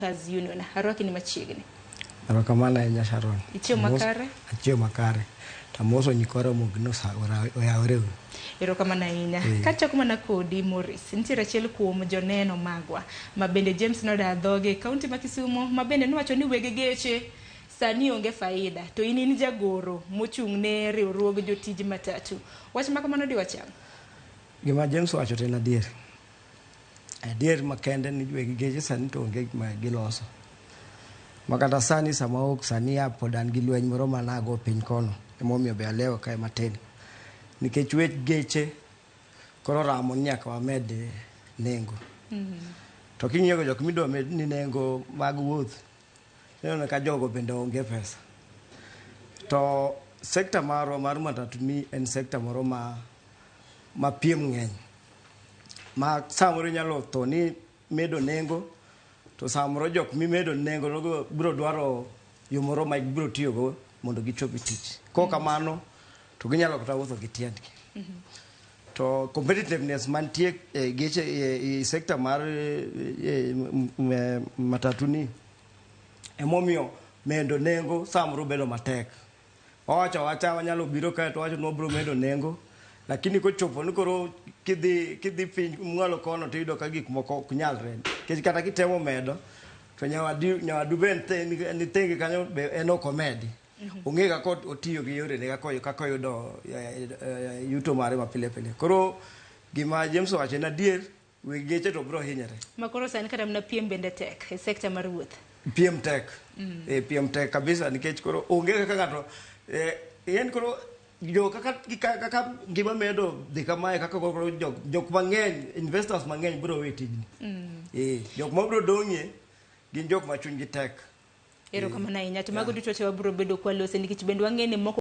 Workers Union. Arwaki ni machiegni. Erokamano ahinya Sharon. Ichiew makare? Achiew makare. Tamoso nyikwa Ramogi no oyawre uru. Erokamano ahinya. Kachako mana kodi Morris, nitiere achiel kuom joneno magwa ma bende James noda dhoge e kaunti ma Kisumo ma bende nowacho ni weg geche sani onge faida to in in jagoro mochung' ne riwruog jotij matatu. Wach ma kamano diwacham? Gima James owacho to en adier. Adier makende ni weg geche sani to onge gima giloso. Ma kata sani sama ok sani a pod an gi lweny moro ma nago piny kono. Emomiyo be alewo kae matin. Nikech weg geche koro ramo ni nyaka wamed nengo. To king'iyo jok midwa med ni nengo mag wuoth, ineno ka jogo bende onge pesa. To sekta marwa mar matatu ni en sekta moro ma piem ng'eny. Ma samoro inyalo tho ni medo nengo to samoro jok mimedo nengo nogo biro dwaro yo moro ma gibiro tiyogo mondo gichop e tich. Kok kamano to ginyalo kata wuotho gi tiendgi. To competitiveness mantie e geche e sekta mar matatu ni emomiyo medo nengo samoro bedo matek. Wawacho awacha wanyalo biro kae to wawacho ni wabiro medo nengo lakini kochopo ni koro kidhi piny mwalo kono tiyudo ka gik moko ok nyalre. Nikech kata kitemo medo to nyawadu be ni thenge kanyo be en ok omedi. Ong'e kaka otiyo gi yorene kaka oyudo yuto mare ma pile pile. Koro gima James owacho en adier, weg geche to biro hinyore. Ma koro sani kata mana piem bende tek e sekta mar wuoth. Piem tek. Piem tek kabisa nikech koro onge kaka ng'ato en koro jo kaka ngima medo dhi kamae kaka koro jok mang'eny investors mang'eny biro we tijni. Jok ma biro dong'ie gin jok ma chunygi tek. Erokamano ahinya. To mago duto te wabiro bedo kwalose nikech bende wang'e ni moko